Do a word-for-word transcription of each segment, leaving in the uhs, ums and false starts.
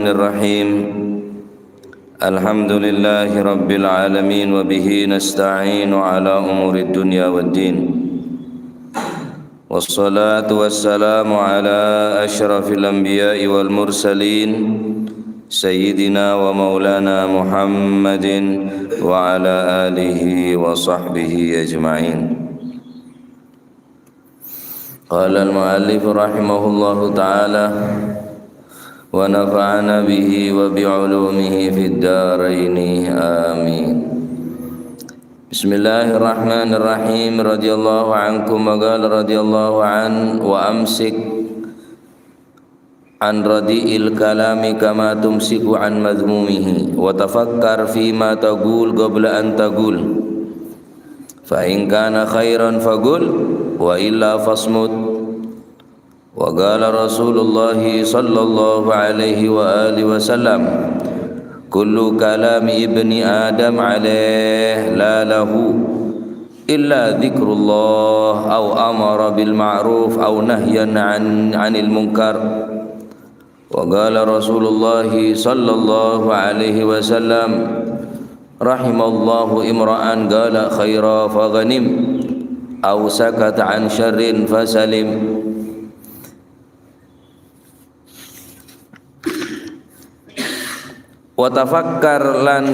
الرحيم. الحمد لله رب العالمين، وبه نستعين على أمور الدنيا والدين. والصلاة والسلام على أشرف الأنبياء والمرسلين، سيدنا ومولانا محمد وعلى آله وصحبه أجمعين. قال المؤلف رحمه الله تعالى، ونفعنا به وبعلومه في الدارين، آمين. بسم الله الرحمن الرحيم. رضي الله عنكم، وقال رضي الله عنه، وأمسك عن رديء الكلام كما تمسك عن مذمومه، وتفكر فيما تقول قبل أن تقول، فإن كان خيرا فقل، وإلا فاصمت. وقال رسول الله صلى الله عليه وآله وسلم، كل كلام ابن آدم عليه لا له إلا ذكر الله أو أمر بالمعروف أو نهيا عن، عن المنكر. وقال رسول الله صلى الله عليه وسلم، رحم الله امرأ قال خيرا فغنم، أو سكت عن شر فسلم. Wa tafakkar, lan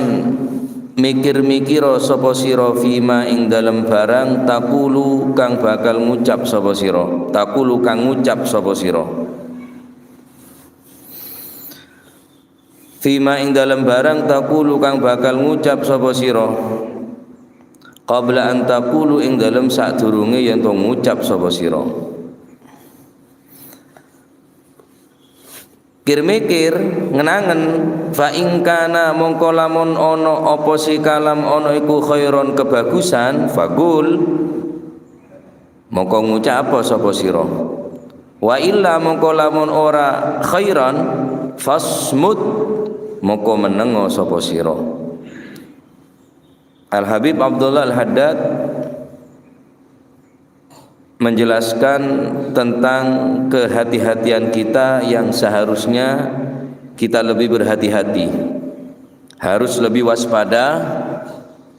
mikir-mikira sapa sira, fima, ing dalem barang, taqulu, kang bakal ngucap sapa sira, taqulu, kang ngucap sapa sira. Fima, ing dalem barang, taqulu, kang bakal ngucap sapa sira. Qabla an taqulu, ing dalem sadurunge yen to ngucap sapa sira. Kir-mikir, ngen-angen, fa in kana, mongko lamun ana apa si kalam ana iku khairon, kebagusan, faqul, mongko ngucap sapa sira. Wa illa, mongko lamun ora khairon, fasmut, mongko mennengnga sapa sira. Al-Habib Abdullah Al-Haddad menjelaskan tentang kehati-hatian kita yang seharusnya kita lebih berhati-hati, harus lebih waspada,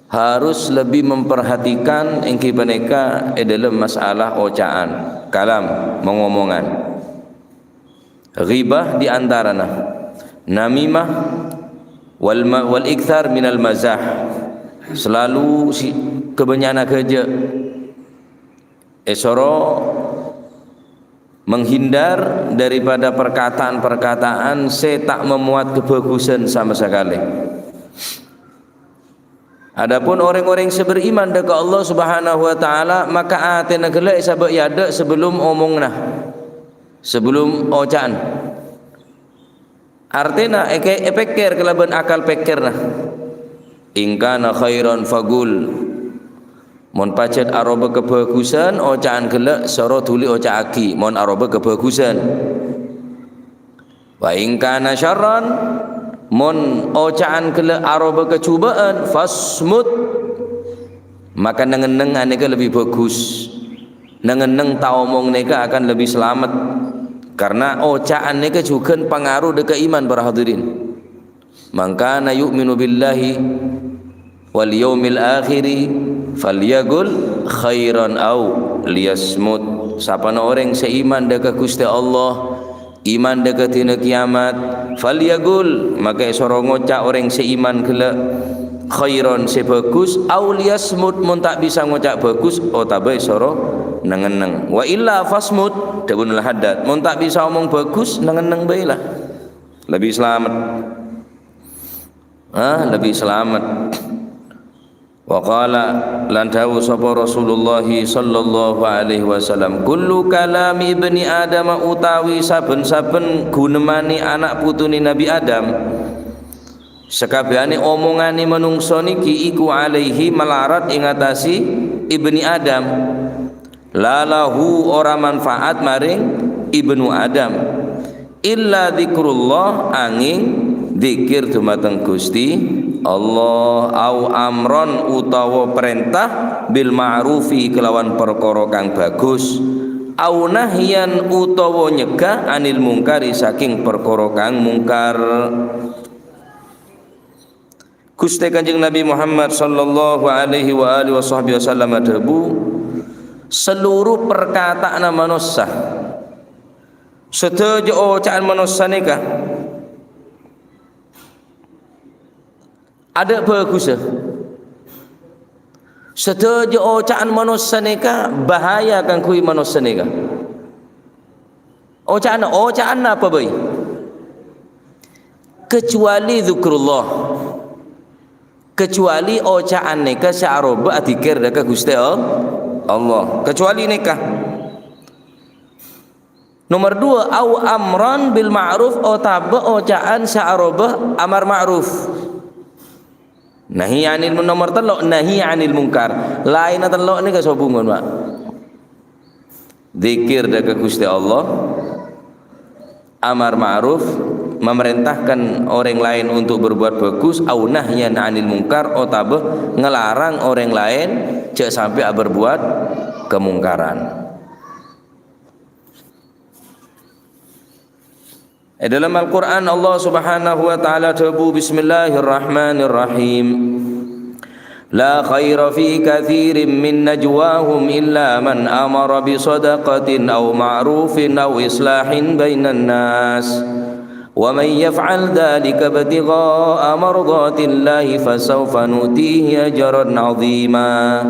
harus lebih memperhatikan, inggih paneka e dalem masalah oca'an, kalam, mongomongan. Ghibah di antarana, namimah, wal ma-, wal iktsar minal mazah, selalu si-, kebanyakan gaja. Esoro menghindar daripada perkataan-perkataan se ta' memuat kebagusan sama sekali. Adapun oreng-oreng se beriman dha' ka Allah Subhanahu wa Ta'ala, maka atena gella' esaba' e adha' sebelum omongna, sebelum oca'an. Artena eke-, epekker kalaban akal pekkerna. In kana khairan faqul. Mon pajat aroba kebagusan, oca'an gella' soro duli oca'agi, mon aroba kebagusan. Wa in kana syarran, mon oca'an gella' aroba kajuba'an, fasmut, maka neng-enneng aneka lebih bagus. Neng-enneng ta' omong neka akan lebih selamat, karena oca'an neka jugan pangaruh dha' ka iman, para hadirin. Man kana yu'minu billahi wal yaumil akhiri falyaqul khairan aw liyasmut. Sapana oreng se iman dha' ka Guste Allah, iman dha' ka dina kiyamat, falyaqul, maka esoro ngoca' oreng se iman gella' khairan, se bagus, aw liyasmut, mon ta' bisa ngoca' bagus, otaba esoro neng-enneng. Wa illa fasmut, dhabuna Al-Haddad, mon ta' bisa omong bagus, neng-enneng bae la. Lebih selamat. Ah, lebih selamat. Wa qala, lan dawuh sapa Rasulullah sallallahu alaihi wasallam, "Kullu kalami ibni Adam," utawi saben-saben gunemane ana' putune Nabi Adam, sakabehane omongane manungsa niki iku alaihi malarat ing atase ibni Adam. La lahu ora manfaat maring ibnu Adam. Illa dzikrullah, anging dzikir dumateng Gusti Allah, au amron utawa perintah bil ma'rufi kelawan perkara kang bagus, Au nahyan utawa nyegah anil mungkari saking perkara kang mungkar. Guste Kanjeng Nabi Muhammad sallallahu alaihi wa alihi wasahbihi wasallam adhabu, "Seluruh perkataanna manossa, sadhâjâ oca'an manossa nèka, adâ' bhâghussa. Sadhâjâ oca'an manossa nèka bahaya kaangghuy manossa nèka." Oca'anna, oca'anna apa bhâi? Kecuali dzikrullah. Kecuali oca'an nèka sè aroba adzikir dâ' ka Ghustè All-, Allah. Kecuali nèka. Nomer dua, au amran bil ma'ruf, otabâ oca'an sè aroba amar ma'ruf. Nahi anil mun-, nomer tello', nahi anil mungkar. Laènna tello' nèka sobungan, Pak. Dzikir dâ' ka Ghustè Allah, amar ma'ruf, memerintahkan orèng laèn untuk berbuat bagus, au nahyan anil mungkar, otabâ ngelarang orèng laèn jhâ' sampè' aberbuat kemungkaran. È dâlem Al-Qur'an, Allah Subhanahu wa Ta'ala dhâbu, "Bismillahirrahmanirrahim. La khaira fi katsirin min najwahum illa man amara bi shadaqatin aw ma'rufin aw islahin bainan nas. Wa man yaf'al dzalika ibtigha'a mardatillahi fasawfa nu'tihi ajran 'azima."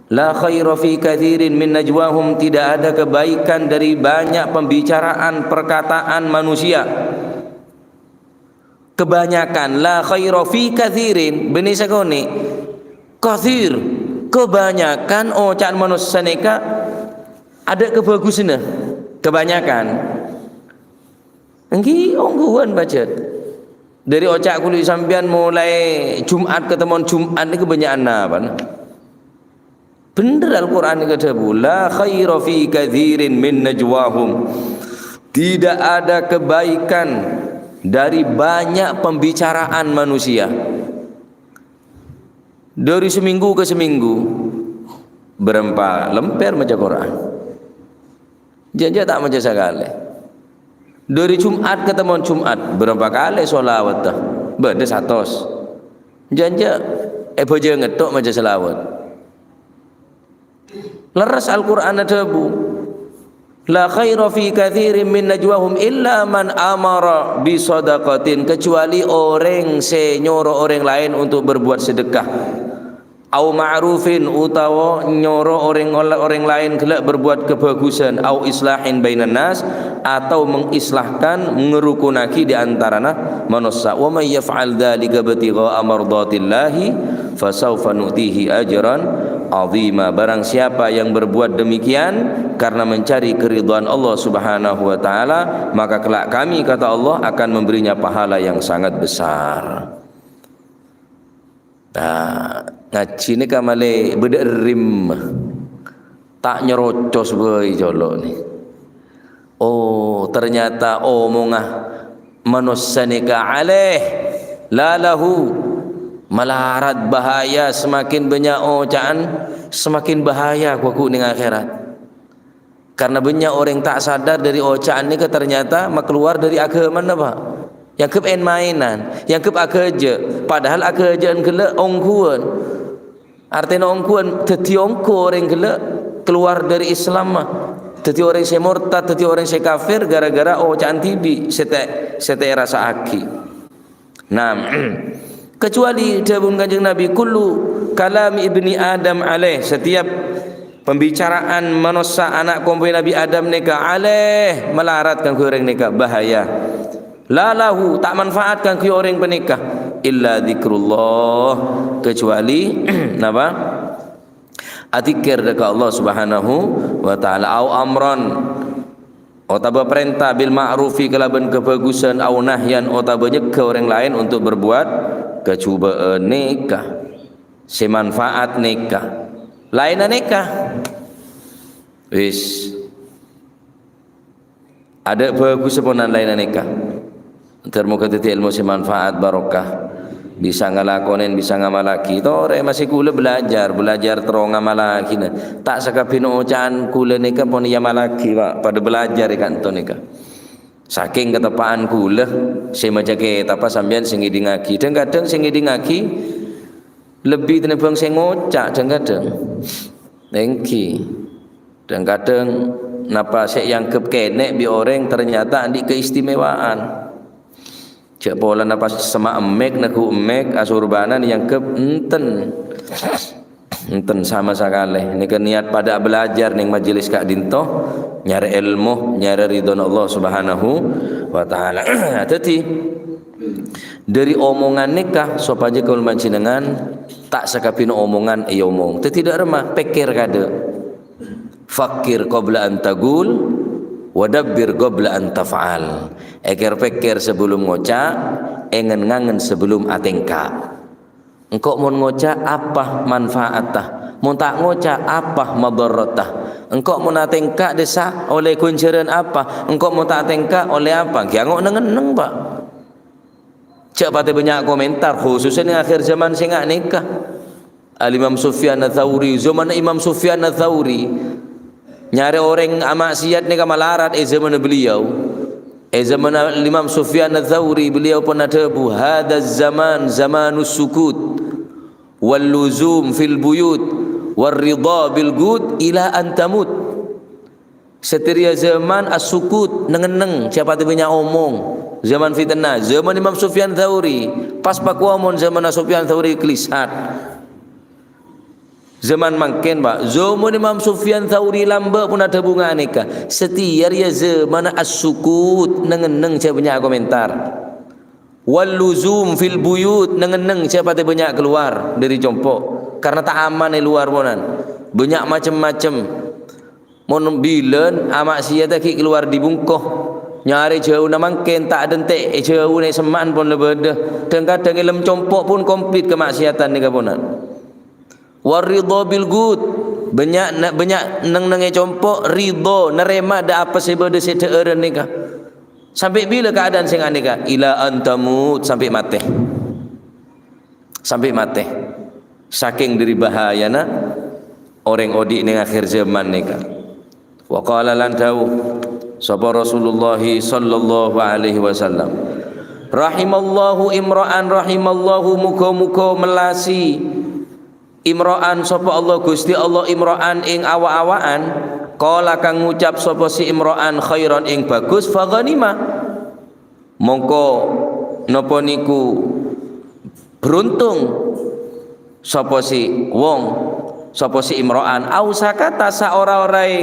La khaira fi katsirin min najwahum, tidak ada kebaikan dari banyak pembicaraan, perkataan manusia. Kebanyakan, la khaira fi katsirin, bânnè sakonè'. Katsir, kebanyakan oca'an manossa nèka adâ' kabhâghusânna. Kebanyakan. Èngghi ongghuwân pajhât. Dâri oca' kaulâ sampèyan molaè Jum'at katemmo Jum'at nèko bânnya'an napana? Bhendher Al-Qur'an nèko dhâbu, "La khaira fi katsirin min najwahum." Tidak ada kebaikan dari banyak pembicaraan manusia. Dâri samènggu ka samènggu, bârâmpa lèmpèr maca Qur'an. Jhânjhâ ta' maca sakalè. Dâri Jum'at katemmo Jum'at, bârâmpa kalè shalawatta? Bâdâ satos. Jhânjhâ è bhâjângan tok maca shalawat. Lerres Al-Qur'an adhâbu, "La khaira fi katsirin min najwahum illa man amara bi shadaqatin," kecuali orèng sè nyoro orèng laèn untuk berbuat sedekah. "Au ma'rufin," utawa nyoro orèng, orèng laèn ghellâ' berbuat kabhâghusân, "au islahin bainan nas," atau mengislahkan, ngerukunagi di antarana manossa. "Wa may yaf'al dzalika ibtigha'a mardatillahi fasawfa nu'tihi ajran 'azima." Barang siapa yang berbuat demikian karena mencari keridhaan Allah Subhanahu wa Ta'ala, maka kelak Kami, kata Allah, akan memberinya pahala yang sangat besar. Nah, ngajhi nèka malè bâdâ rim. Ta' nyerocos bhâi colo' nè. Oh, ternyata omongnga manossa nèka alèh, la lahu, malarat bahaya, semakin bânnya' oca'an, semakin bahaya ghu-, ghu neng akhèrat. Karena bânnya' orèng ta' sadar dâri oca'an nèka ternyata makalowar dâri aghâmana, Pak. Èangghep en-maènan, èangghep aghâjâ', padahal aghâjâ'ân ghellâ' ongghuwân. Artèna ongghuwân, dhâddhi ongghu orèng ghellâ' kalowar dâri Islamma. Dhâddhi orèng sè mortad, dhâddhi orèng sè kafir gara-gara oca'an dhibi' sè ta', sè ta' èrassa'aghi. Nah, kecuali dhâbuna Kanjeng Nabi, "Kullu kalami ibni Adam alaih," setiap pembicaraan manossa ana' kompoyya Nabi Adam nèka alaih, malarat kaangghuy orèng nèka, bahaya. "La lahu," ta' manfaat kaangghuy orèng panèka, "illa dzikrullah," kecuali, napa? Adzikir dâ' ka Allah Subhanahu wa Ta'ala, au amran, otabâ parènta, bil ma'rufi, kalabân kabhâghusân, au nahyan, otabâ nyegghâ orèng laèn untuk berbuat kajhubâ'ân nèka, sè manfaat nèka, laènna nèka. Wis. Adâ' bhâghussa ponan laènna nèka. Ter-, moghâ dhâddhi èlmo sè manfaat, barokah. Bisa ngalakonen, bisa ngamallaghi. Torè masè kaulâ belajar, belajar terro ngamallaghi, nah. Ta' sakabbhiyânna oca'an kaulâ nèka pon èamallaghi, Pak. Padâ belajar è ka'dinto nèka. Sakèng kateppa'an kaulâ sè maca kètab, sampèyan sè ngèdingngaghi. Dhâng-kadhâng sè ngèdingngaghi lebbi tenimbang sè ngoca', dhâng-kadhâng. Èngghi. Dhâng-kadhâng napa sè èangghep kènè' bi' orèng ternyata andi' keistimewaan. Jhâ' polana pas semma' emmèk, neggu' emmèk, asorbhânan èangghep enten. Enten sama sakalè. Nèka niat padâ belajar neng majelis ka'dinto, nyarè èlmo, nyarè ridhona Allah Subhanahu wa Ta'ala. Dhâddhi, dhâri omongan nèka, sopajâ kaulâ panjhennengngan ta' sakabbhiyânna omongan èomong. Dhâddhi, dâ' remma, pèkkèr kaadâ'. Fakkir qabla an taqul, wa dabbir qabla an taf'al. Èkèr-pèkkèr sabellum ngoca', èngen-ngangen sabellum atèngka'. Engko' mon ngoca', apa manfaatta? Mon ta' ngoca', apa madharratta? Engko' mon atèngka' dissa' ollè ghânjhârân apa? Engko' mon ta' atèngka' ollè apa? Ghi' ango' neng-enneng, Pak. Jhâ' patè bânnya' komentar, khususnya neng akhir zaman sè nga' nèka. Al-Imam Sufyan Ats-Tsauri, zaman Imam Sufyan Ats-Tsauri. Nyarè orèng amaksiat nèka malarat è zamanna beliau. È zamanna Imam Sufyan Ats-Tsauri, beliau pernah adhâbu, "Hadzaz zaman zamanus sukut, wal luzum fil buyut, war ridha bil ghut ila an tamut." Satèya zaman as-sukut, neng-enneng, jhâ' patè bânnya' omong. Zaman fitnah, zaman Imam Sufyan Tsauri, pas pakowa mon zamanna Sufyan Tsauri kalisat. Zaman mangkèn, Pak, zaman Imam Sufyan Tsauri lambâ' pon adhâbu nganèka, satèya rèya zaman as-sukut, neng-enneng, jhâ' bânnya' komentar. Wal luzum fil buyut, neng-enneng, jhâ' patè bânnya' kalowar dâri compo', karna ta' aman è lowar ponan. Bânnya' macem-macem. Mon bilân amaksiatta ghi' kalowar dâri bungko. Nyarè jhâuna mangkèn ta' dântè', è jhâuna è semma'an pon la bâdâ. Dhâng-kadhâng è lem compo' pon komplit kamaksiatan nèka ponan. War ridha bil ghut. Bânnya', bânnya' neng-enneng è compo', ridha, narèma dâ' apa sè bâdâ sè dhâ'ârân nèka. Sampè' bilâ kaadâ'ân sè nga' nèka? Ila an tamut, sampè' matè. Sampè' matè. Sakèng dâri bahayana orèng odi' neng akhir zaman nèka. Wa qala lan dhâbu sapa Rasulullah sallallahu alaihi wasallam, "Rahimallahu imra'an, rahimallahu, muga-muga mellasè imra'an sapa Allah, Ghustè Allah, imra'an ing awa'-awa'an, qala kang ngucap sapa si imra'an khairan ing bagus, fa ghanima." Mongko napa niku beruntung sapa si wong, sapa si imra'an, au sakata, saora-oraè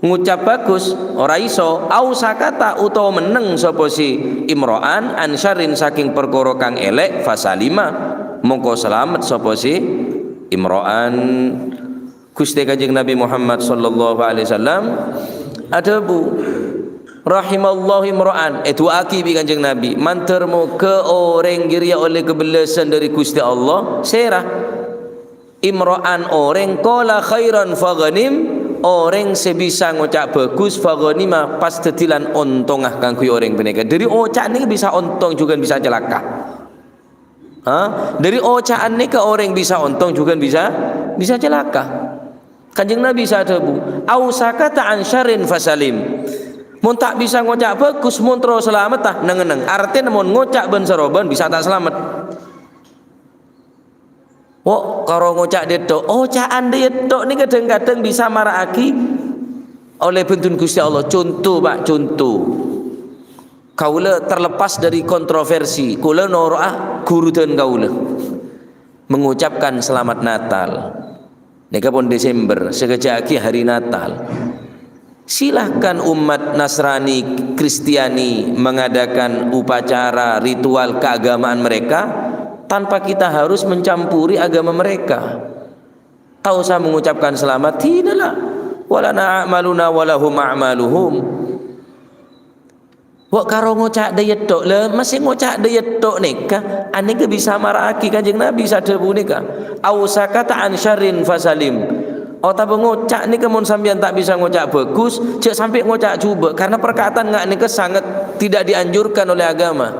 ngucap bagus, ora iso, au sakata, utawa menneng sapa si imra'an, an syarrin, sakèng parkara kang èlè', fasalima, mongko salamet sapa si imra'an. Ghustè Kanjeng Nabi Muhammad sallallahu alaihi wasallam adhâbu, "Rahimallahu imra'an," èdu'aaghi bi' Kanjeng Nabi, "mandhâr moghâ orèng jârèya ollè kabellâsân dâri Ghustè Allah, sèra." Imra'an orèng qala khairan faghanim, orèng sè bisa ngoca' bagus faghanima, pas dhâddhi lan ontongnga kaangghuy orèng panèka. Dâri oca' nèka bisa ontong, jhughân bisa calaka. Ha? Dâri oca'an nèka orèng bisa ontong, jhughân bisa, bisa calaka. Kanjeng Nabi sè adhâbu, "Au sakata an syarrin fasalim." Mon ta' bisa ngoca' bagus, mon terro salametta, neng-enneng. Artèna mon ngoca' bân-sarobân bisa ta' salamet. Wo, karo ngoca' dâ' ètto', oca'an dâ' ètto' nèka kadhâng-kadhâng bisa mara'aghi ollè bhendhun Ghustè Allah. Conto, Pak, conto. Kaulâ terlepas dâri kontroversi, kaulâ noro'a ghuru dân kaulâ mengucapkan Selamat Natal. Nèka pon Desember, sakejjhâ' aghi hari Natal. Silahkan umat Nasrani, Kristiani mengadakan upacara ritual keagamaan mereka tanpa kita harus mencampuri agama mereka. Tak usah mengucapkan selamat, tidak lah. Walana a'maluna walahum a'maluhum. Wa' karo ngoca' dâ' ètto', la masè ngoca' dâ' ètto' nèka, anèka bisa mara'aghi Kanjeng Nabi sè adhâbu nèka, "Au sakata an syarrin fasalim." Otabâ ngoca' nèka mon sampèyan ta' bisa ngoca' bagus, jhâ' sampè' ngoca' jhubâ', karena perkataan nga' nèka sangat tidak dianjurkan oleh agama.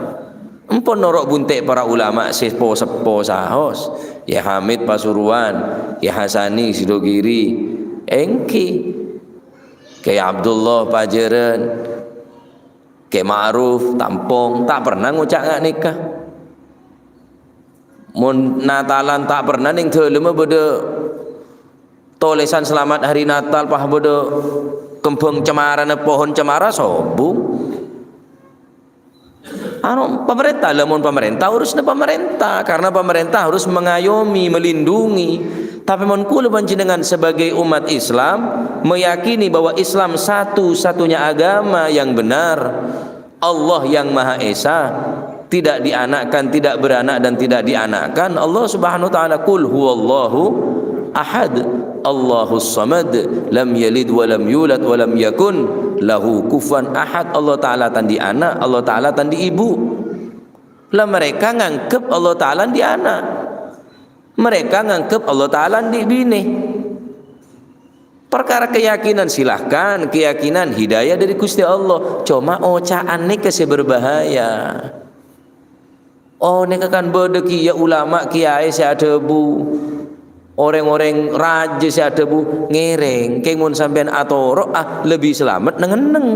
Empon noro' bunte' para ulama sè po-seppo saos, Kè Hamid Pasuruan, Kè Hasani Sidogiri, èngghi, Kè Abdullah Pajhârân, Kè Ma'ruf Tampong, ta' pernah ngoca' nga' nèka. Mon Natalan ta' pernah neng dâlemma bâdâ tolesan selamat hari Natal, pas bâdâ kembhâng cemmarana, pohon cemara sobung. Anu, pemerintah, lah mon pemerintah, urusna pemerintah, karena pemerintah harus mengayomi, melindungi. Tapi mon kaulâ panjhennengan sebagai umat Islam meyakini bahwa Islam satu-satunya agama yang benar, Allah yang Maha Esa, tidak dianakkan, tidak beranak, dan tidak dianakkan. Allah Subhanahu wa Ta'ala, "Qul huwallahu ahad, Allahus samad, lam yalid wa lam yulad wa lam yakun lahu kufuwan ahad." Allah Ta'ala ta' andi' ana', Allah Ta'ala ta' andi' ibu. Lah, mereka nganggep Allah Ta'ala andi' ana'. Mereka nganggep Allah Ta'ala andi' binè. Perkara keyakinan, silahkan, keyakinan hidayah dari Gusti Allah. Coma oca'an nèka sè berbahaya. Oh, nèka kan bâdâ kèya ulama, kiyaè sè adhâbu, orèng-orèng rajâ sè adhâbu, "Ngèrèng, kèng mon sampèyan atoro', ah, lebbi salamet neng-enneng.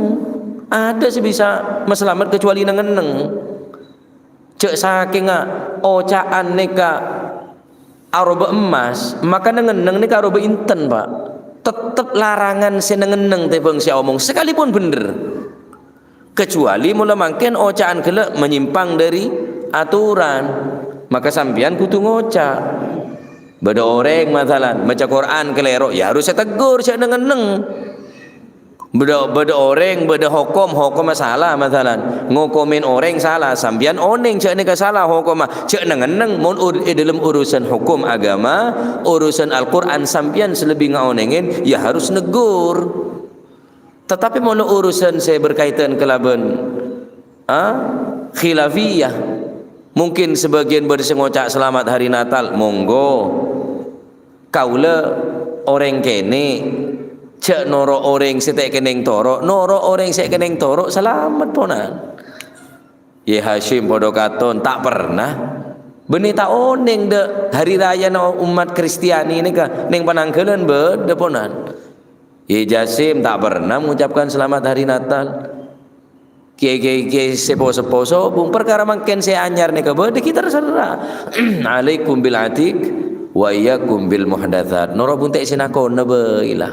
Adâ' sè bisa masalamet kecuali neng-enneng." Jhâ' sakènga oca'an nèka aroba emmas, maka neng-enneng nèka aroba inten, Pak. Tettep larangan sè neng-enneng tèmbhâng sè omong, sakalipon bhendher. Kecuali mola mangkèn oca'an ghellâ' menyimpang dari aturan, maka sampèyan kodhu ngoca'. Bâdâ orèng, masalan, maca Qur'an kalèro, ya harus ètegghur, jhâ' neng-enneng. Bâdâ, bâdâ orèng, bâdâ hokom, hokomma sala, masalan. Ngokomè orèng sala, sampèyan onèng jhâ' nèka sala hokomma. Jhâ' neng-enneng, mon ur-, è dâlem urusan hokom agama, urusan Al-Qur'an, sampèyan sè lebbi ngaonèngè, ya harus neggur. Tetapi mon urusan sè berkaitan kalabân, ah, khilafiyah, mungkin sebagian bâdâ sè ngoca' selamat hari Natal, monggo. Kaulâ orèng kènè', jhâ' noro' orèng sè ta' kennèng toro', noro' orèng sè kennèng toro' salamet, ponan. Yè Hasyim padâ katon, ta' pernah. Bânnè ta' onèng dâ' hari rayana ommat Kristiani nèka neng Pananggalan bâdâ, ponan. Yè Jasim ta' pernah mengucapkan selamat hari Natal. Kèyaè-kèyaè sè po-seppo sobung, parkara mangkèn sè anyar nèka bâdâ, ghi' terserah. Alaikum bil atiq wa iyyakum bil muhdatsat. Noro' bunte' sè nakona bhâi la.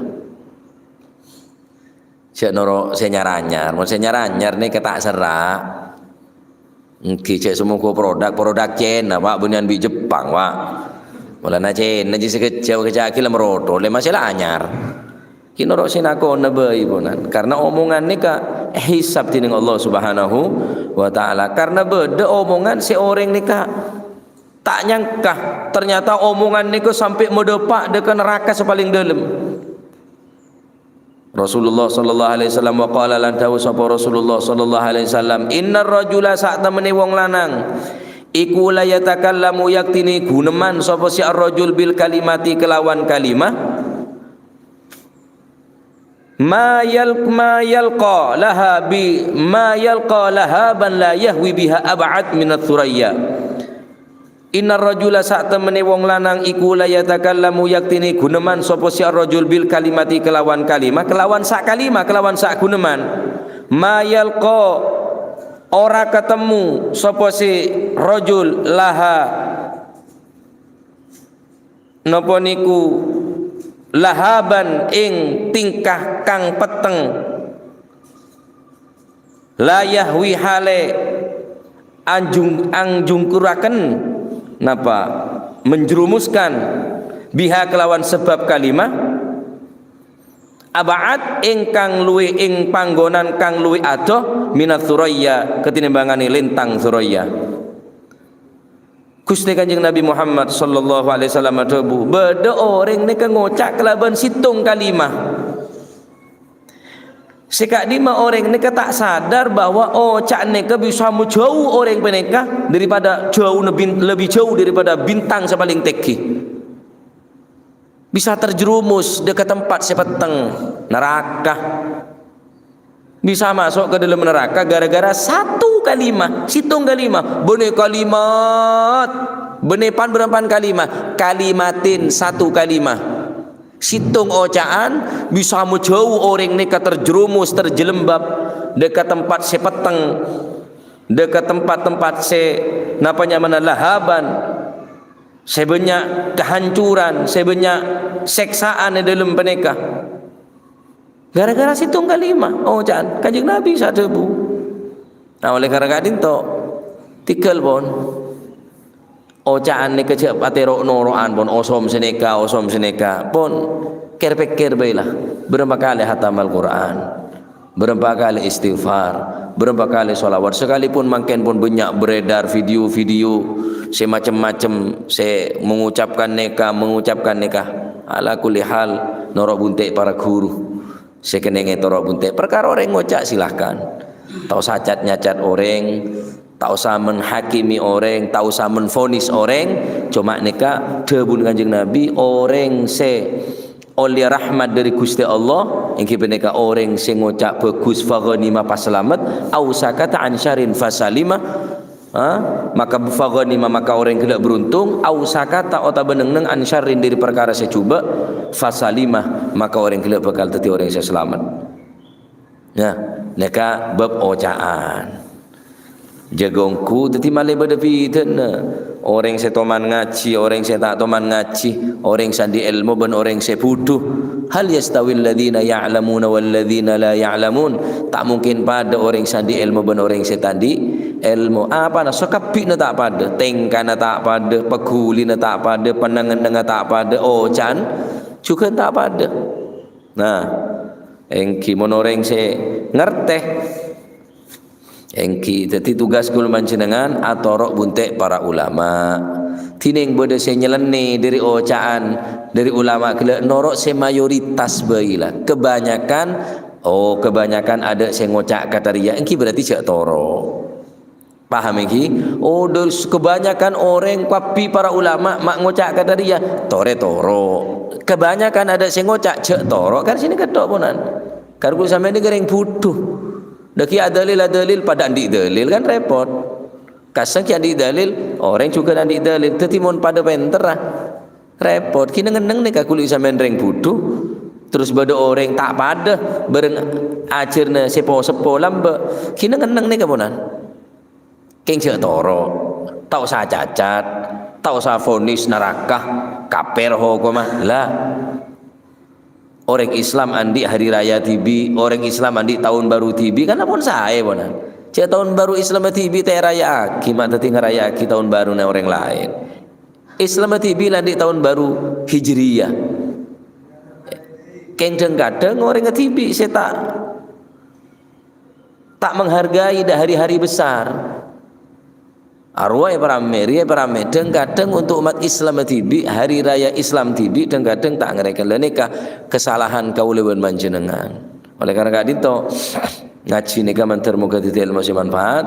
Jhâ' noro' sè nyar-anyar. Mon sè nyar-anyar nèka ta' sera'. Èngghi jhâ' samongghu produk, produk Cèna, Pak, bânnèyan bi' Jepang, Pak. Mulana Cèna jiyâ sakejjhâ', sakejjhâ' ghi' la maroto, lè masè la anyar. Ghi' noro' sè nakona bhâi, ponan. Karna omongan nèka èhisab dhinèng Allah Subhanahu wa Ta'ala. Karna bâdâ omongan sè orèng nèka ta' nyangka, ternyata omongan nèka sampè' madhâpa' dâ' ka naraka sè palèng dâlem. Rasulullah sallallahu alaihi wasallam wa qala, lan dhâbu sapa Rasulullah sallallahu alaihi wasallam, "Innar rajula, satemmenè wong lanang, iku la yatakallamu, yaktine gunemman sapa si ar-rajul bil kalimati kelawan kalimah, ma yal-, ma yalqa laha bi, ma yalqa lahaban la yahwi biha ab'ad minats surayya." Innar rajula, satemmenè wong lanang, iku la yatakallamu, yaktine gunemman sapa si ar-rajul bil kalimati kelawan kalimah, kelawan sak kalimah, kelawan sak gunemman. Ma yalqa, ora katemmo sapa si rajul laha, napa niku, lahaban ing tingkah kang petteng. La yahwi hale anjung-, anjungkuraken, napa, menjerumuskan, biha kelawan sebab kalimah, ab'ad ingkang luwih ing panggonan kang luwih adoh minats surayya ketimbangane lintang surayya. Guste Kanjeng Nabi Muhammad sallallahu alaihi wasallam adhâbu, "Bâdâ orèng nèka ngoca' kalabân sèttong kalimah. Sè ka'dimma orèng nèka ta' sadar bahwa oca' nèka bisa majâu orèng panèka daripada jâuna bin-, lebih jauh daripada bintang sè palèng tèngghi." Bisa terjerumus dâ' ka tempat sè petteng, naraka. Bisa maso' ka dâlem naraka gara-gara satu kalimah, sèttong kalimah. Bânnè kalimat, bânnè pan-bârâmpan kalimah, kalimatin, satu kalimah. Sèttong oca'an bisa majâu orèng nèka terjerumus, terjelembab, dâ' ka tempat sè petteng, dâ' ka tempat-tempat sè, napa nyamana, lahaban, sè bânnya' kahancuran, sè bânnya' sèksaan è dâlem panèka. Gara-gara sèttong kalimah, oca'an Kanjeng Nabi sè adhâbu. Nah, oleh karana ka'dinto, tèghâl pon. Oca'an nèka jhâ' patè ro'-noro'an pon, osom sè nèka, osom sè nèka. Pon, kèr-pèkkèr bhâi la. Bârâmpa kalè hatamal Qur'an? Bârâmpa kalè istighfar? Bârâmpa kalè sholawat? Sakalipun mangkèn pon bânnya' beredar video-video sè macem-macem, sè mengucapkan nèka, mengucapkan nèka. Ala kulli hal, noro' bunte' para ghuru. Sè kennengnge toro' bunte'. Parkara orèng ngoca', silahkan. Ta' osa cat-nyacat orèng, ta' osa menghakimi orèng, ta' osa menvonis orèng. Coma nèka dhâbuna Kanjeng Nabi, orèng sè ollè rahmat dhâri Ghustè Allah, èngghi panèka orèng sè ngoca' bhâghus, faghanima, pas salamet, au sakata an syarrin fasalima, Ha? Maka faghanima, maka orèng ghellâ' beruntung, au sakata, otabâ neng-enneng, an syarrin, dhâri parkara sè jhubâ', fasalima, maka orèng ghellâ' bhâkal dhâddhi orèng sè salamet. Nah, nèka bab oca'an. Jhâ' ongghu dhâddhi malè bâdâ bhidhâna. Orèng sè toman ngajhi, orèng sè ta' toman ngajhi, orèng sè andi' èlmo bân orèng sè bhudhu. Hal yastawil ladzina ya'lamuna wal ladzina la ya'lamun? Ta' mungkin padâ orèng sè andi' èlmo bân orèng sè ta' andi' èlmo. Apana? Sakabbhina ta' padâ. Tèngkana ta' padâ, paghulina ta' padâ, paneng-ennengnga ta' padâ, oca'an jhughân ta' padâ. Nah, èngghi mon orèng sè ngartè, èngghi, dhâddhi tugas kaulâ panjhennengngan atoro' bunte' para ulama. Dhinèng bâdâ sè nyelennè dhâri oca'an dhâri ulama ghellâ' noro' sè mayoritas bhâi la. Kebanyakan, oh, kebanyakan adâ' sè ngoca' kata rèya, èngghi berarti jhâ' toro'. Paham èngghi? Oh, dus-, kebanyakan orèng kabbhi para ulama ma' ngoca' kata rèya, torè toro'. Kebanyakan adâ' sè ngoca' jhâ' toro', kan sènè ketto' ponan. Kan kaulâ sampèyan nèka rèng bhudhu. Dâgghi' adâlil-adâlil padâ andi' dalil kan repot. Kaseng ghi' andi' dalil, orèng jhughân andi' dalil. Dhâddhi mon padâ pènterra, repot. Ghi' neng-enneng nèka kaulâ sampèyan rèng bhudhu, terros bâdâ orèng ta' padâ bhâreng ajhârna sè po-, seppo lambâ'. Ghi' neng-enneng nèka ponan. Kèng jhâ' toro'. Ta' osa cacat, ta' osa vonis naraka, kafir hokomma. La. Orèng Islam andi' hari raya dhibi', orèng Islam andi' taon baru dhibi', kan ampon saè, ponan. Jhâ' taon baru Islam dhibi' ta' èraya'aghi, ma' dhâddhi ngaraya'aghi taon baruna orèng laèn. Islam dhibi' la andi' taon baru Hijriyah. Kèng dhâng-kadhâng orèng dhibi' sè ta', ta' menghargai dâ-, hari-hari besar. Arowa èparamè, rèya èparamè. Dhâng-kadhâng untuk umat Islam dhibi', hari raya Islam dhibi', dhâng-kadhâng ta' ngarèken. La nèka kasalahan kaulâ bân panjhennengngan. Oleh karena ka'dinto, ngajhi nèka mandhâr moghâ dhâddhi èlmo sè manfaat,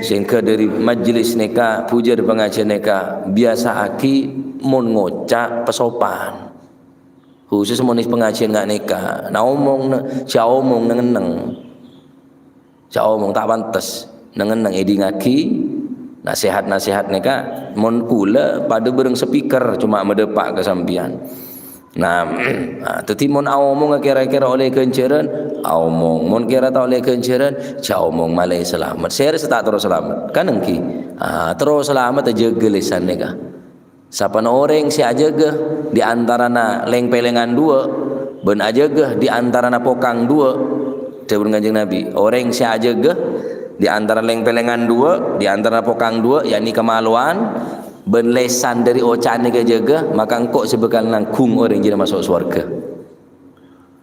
sehingga dhâri majelis nèka, bujâr pangajiân nèka, biyasa'aghi mon ngoca' pasopan. Khusus mon pangajiân nga' nèka, na omong, na, jhâ' omong neng-enneng. Jhâ' omong ta' pantes. Neng-enneng èdingngaghi, nasehat-nasehat nèka, mon kaulâ padâ bhâreng speaker, coma madâpa' ka sampèyan. Nah, nah, dhâddhi mon aomong kèra-kèra ollè ghânjhârân, aomong. Mon kèra ta' ollè ghânjhârân, jhâ' omong malè salamet. Sèrè sè ta' terro salamet, kan èngghi? Ah, terro salamet ajâgâ lèsan nèka. Sapana orèng sè ajâgâ di antarana lèng-pèlèngan duwâ', bân ajâgâ di antarana pokang duwâ', dhâbuna Kanjeng Nabi, orèng sè ajâgâ di antara lèng-pèlèngan duwâ', di antara pokang duwâ', yakni kamalowan, bân lèsan dhâri oca'an nèka ajâgâ, maka engko' sè bhâkal nangghung orèng jârèya maso' sowarghâ.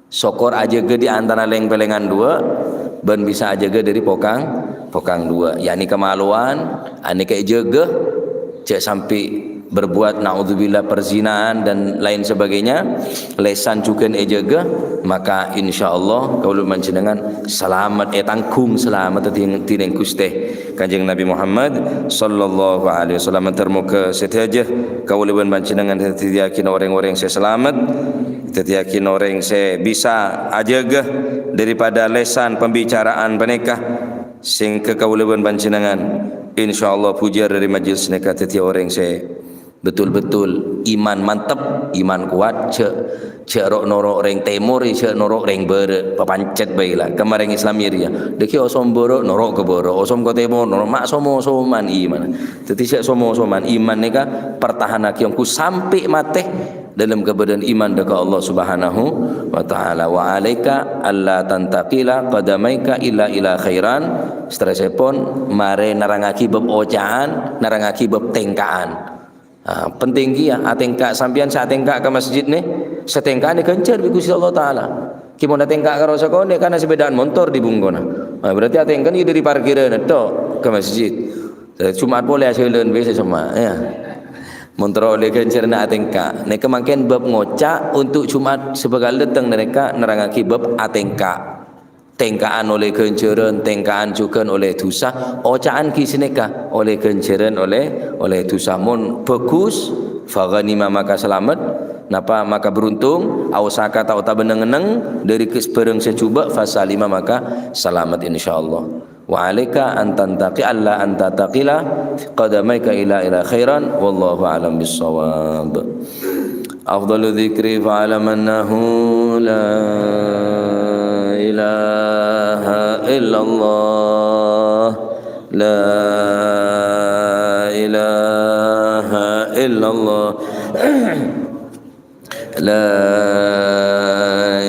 Sokor ajâgâ di antara lèng-pèlèngan duwâ', bân bisa ajâgâ dhâri pokang, pokang duwâ'. Yakni kamalowan, anèka èjâgâ, jhâ' sampè' berbuat, naudzubillah, perzinaan dan lain sebagainya, lèsan jhughân èjâgâ, maka insyaallah kaulâ panjhennengngan salamet, ètangghung salamet dhin-, dhinèng Ghustè Kanjeng Nabi Muhammad sallallahu alaihi wasallam. Ter-, moghâ sadhâjâ kaulâ bân panjhennengngan dhâddhiyâghin orèng-orèng sè salamet, dhâddhiyâghin orèng sè bisa ajâgâ daripada lèsan pembicaraan panèka, sehingga kaulâ bân panjhennengngan insyaallah bujâr dhâri majlis nèka dhâddhi orèng sè betul-betul iman mantep, iman kuat, jhâ', jhâ' ro'-noro' rèng tèmor, jhâ' noro' rèng bârâ', papancet bhâi la, ka marèng Islam rèya. Dhâggi' osom bârâ', noro' ka bârâ', osom ka tèmor, noro' ma' som-osoman iman. Dhâddhi jhâ' som-osoman, iman nèka pertahanaghi ongghu sampè' matè dâlem kabâdâ'ân iman dâ' ka Allah Subhanahu wa Ta'ala. "Wa alaika alla tantaqila qadamaika illa ila khairan." Saterrossèpon, marè nerrangaghi bab oca'an, nerrangaghi bab tèngka'an. Ah, penting kèya, atèngka' sampèyan sè atèngka' ka masjid nè, sè tèngka'an èghânjhâr bi' Ghustè Allah Ta'ala. Ghi mon atèngka' karo sakonè', kan sè bhidhâ'ân montor dhi bungkona. Ah, berarti atèngka' nè dâri parkiran tok ka masjid. Eh, Jumat polè ajhâlân bhâi sè semma', ya. Mon terro ollè ghânjhârânna atèngka'. Nèka mangkèn bab ngoca' untuk Jumat sè bhâkal dâteng nèka nerrangaghi bab atèngka'. Tèngka'an ollè ghânjhârân, tèngka'an jhughân ollè dhusa, oca'an ghi sanèka ollè ghânjhârân, ollè, ollè dhusa. Mon bhâghus, fa ghanima maka salamet, napa maka beruntung, au sakata otabâ neng-enneng dâri kes-, bhârâng sè jhubâ', fa salima maka salamet insyaallah. Wa alaika an tantaqi-, alla an tantaqila qadamaika illa ila khairan, wallahu a'lam bissawab. Afdalu dzikri fa'lam annahu la ilaha illallah, la ilaha illallah. La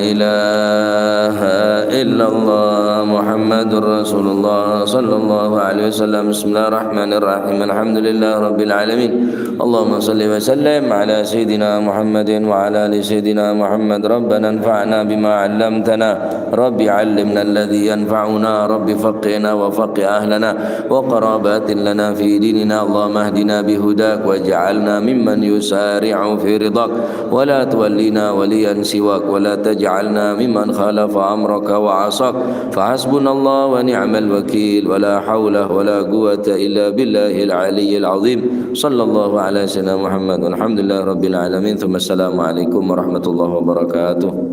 ilaha illallah Muhammadur Rasulullah sallallahu alaihi wasallam. Bismillahirrahmanirrahim. Alhamdulillah rabbil alamin. Allahumma salli wa sallim ala sayyidina Muhammadin wa ala ali sayyidina Muhammad. Rabbana anfa'na bima 'allamtana. Rabbi 'allimna alladhi yanfa'una. Rabbi faqqihna wa faqqih ahlana wa qarabatin lana fi dinina. Allahumma ahdina bihudak waj'alna mimman yusari'u fi ridak. ولا تولنا وليا سواك ولا تجعلنا ممن خالف أمرك وعصاك. فحسبنا الله ونعم الوكيل ولا حول ولا قوة إلا بالله العلي العظيم. صلى الله على سيدنا محمد والحمد لله رب العالمين. ثم السلام عليكم ورحمة الله وبركاته.